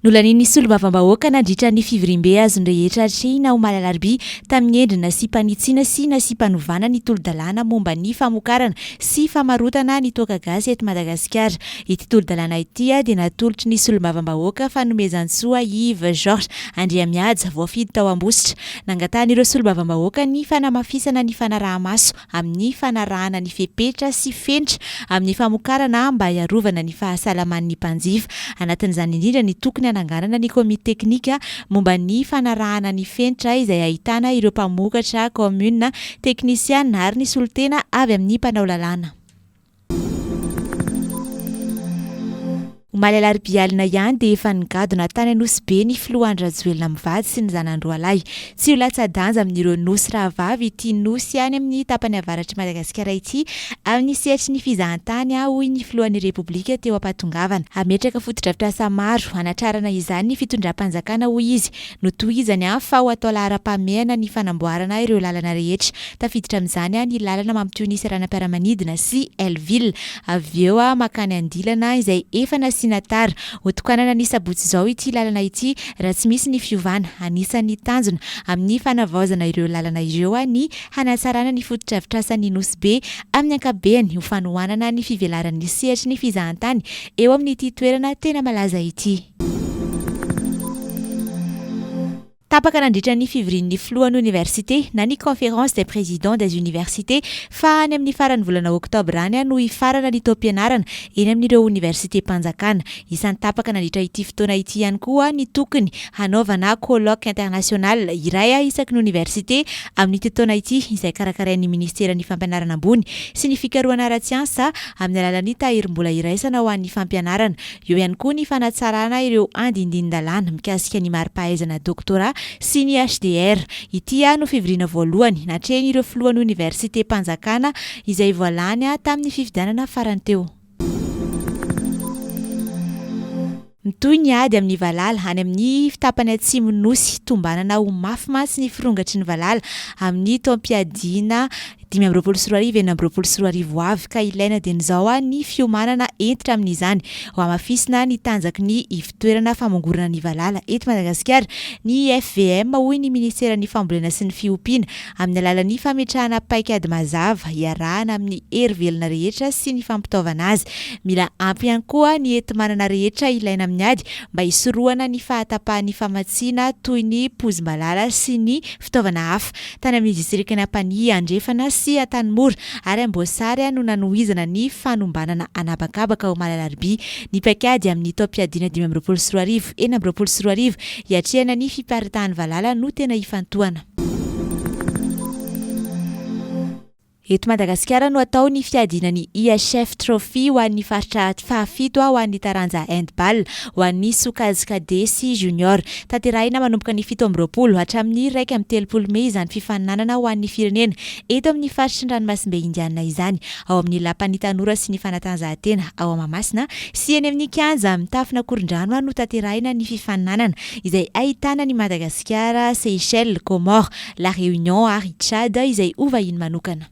Nolanian'ny solombavambahoaka nandritra ny fivoriambe azon'ny rehetra atrehina omaly alarobia tamin'ny endriny nasiam-panitsiana sy nasiam-panovana ny tolo-dalàna momba ny famokarana sy famarotana ny toaka gasy eto Madagasikara. Ity tolo-dalàna ity dia natolotry ny solombavambahoaka Fanomezantsoa Yves Georges Andriamihaja, voafidy tao Ambositra. Nangatahan'ireo solombavambahoaka ny fanamafisana ny fanaraha-maso amin'ny fanarahana ny fepetra sy fenitra amin'ny famokarana mba hiarovana ny fahasalaman'ny mpanjifa. Anatin'izany indrindra ny tokony hananganana ny komity teknika momba ny fanarahana ny fenitra izay ahitana ireo mpamokatra, kaominina, teknisiana ary ny solontena avy amin'ny mpanao lalàna. Omaly alarobia alina ihany dia efa nigadona tany Anosibe ny filoha Andry Rajoelina mivady sy ny zanany roalahy. Tsy ho latsa-danja amin'ireo nosy rahavavy ity nosy any amin'ny tapany avaratr'i Madagasikara ity amin'ny sehatry ny fizahantany, hoy ny filohan'ny Repoblika teo am-pahatongavana. Hametraka fotodrafitrasa maro hanatrarana izany ny fitondram-panjakana, hoy izy. Notohizany fa ho atao laharam-pahamehana ny fanamboarana ireo lalana rehetra, tafiditra amin'izany ny lalana mampitohy ny seranam-piaramanidina sy Hell-Ville, avy eo mankany Andilana izay efa nasiana tara. Hotokanana ny sabotsy izao ity lalana ity raha tsy misy ny fiovana. Anisan'ny tanjona amin'ny fanavaozana ireo lalana ireo ny hanatsarana ny fotodrafitrasan'ny Nosy Be amin'ny ankapobeny ho fanohanana ny fivelaran'ny sehatry ny fizahantany eo amin'ity toerana tena malaza ity. Tapaka nandritra ny fivorian'ny filohan'ny oniversite na ny Conférence des présidents des universités fa any amin'ny faran'ny volana oktobra any no hifarana ny taom-pianarana eny amin'ireo oniversitem-panjakana. Isan'ny tapaka nandritra ity fotoana ity ihany koa ny tokony hanaovana colloque international iray isaky ny oniversite amin'ity taona ity izay karakarain'ny minisiteran'ny fampianarana ambony sy ny fikarohana ara-tsiansa amin'ny alalan'ny tahirim-bola iraisana ho an'ny fampianarana. Eo ihany koa ny fanatsarana ireo andindinin-dalàna mikasika ny mari-pahaizana Doctorat sy ny HDR. Ity no fivoriana voalohany natrehin'ireo filohan'ny oniversitem-panjakana izay voalany tamin'ny fifidianana farany teo. Mitohy ny ady amin'ny valala any amin'ny tapany atsimon'ny Nosy. Tombanana ho mafy mantsy ny firongatry ny valala amin'ny taom-piadiana 2025 2026 ho avy ka ilaina dieny izao ny fiomanana hentitra amin'izany. Ho hamafisina ny tanjaky ny ivontoerana famongorana ny valala eto Madagasikara ny IFVM hoy ny minisiteran'ny fambolena sy ny fiompiana amin'ny alalan'ny fametrahana paikady mazava iarahana amin'ny hery velona rehetra sy ny fampitaovana azy. Mila ampy ihany koa ny enti-manana rehetra ilaina amin'ny ady mba hisorohana ny fahatapahan'ny famatsiana toy ny pozim-balala sy ny fitaovana hafa. Tany amin'ny distrikan'i Ampanihy Andrefana sy Antanimora ary Amboasary no nanohizana ny fanombanana an'habakabaka omaly alarobia ny paikady amin'ny taom-piadiana 2025, 2026 hiatrehana ny fiparitahan'ny valala no tena ifantohana. Eto Madagasikara no atao ny fiadiana ny IHF Trophy ho an'ny faritra fahafito ho an'ny taranja handball ho an'ny sokajy cadet sy junior. Tanterahina manomboka ny 27 hatramin'ny 31 mey izany fifaninanana ho an'ny firenena eto amin'ny faritry ny ranomasimbe Indianina izany, ao amin'ny Lapan'ny tanora sy ny fanatanjahantena ao Mahamasina sy eny amin'ny kianja mitafon'Akorondrano no tanterahina ny fifaninanana izay ahitana an'i Madagasikara, Seychelles, Comores, La Réunion ary Tchad izay ho vahiny manokana.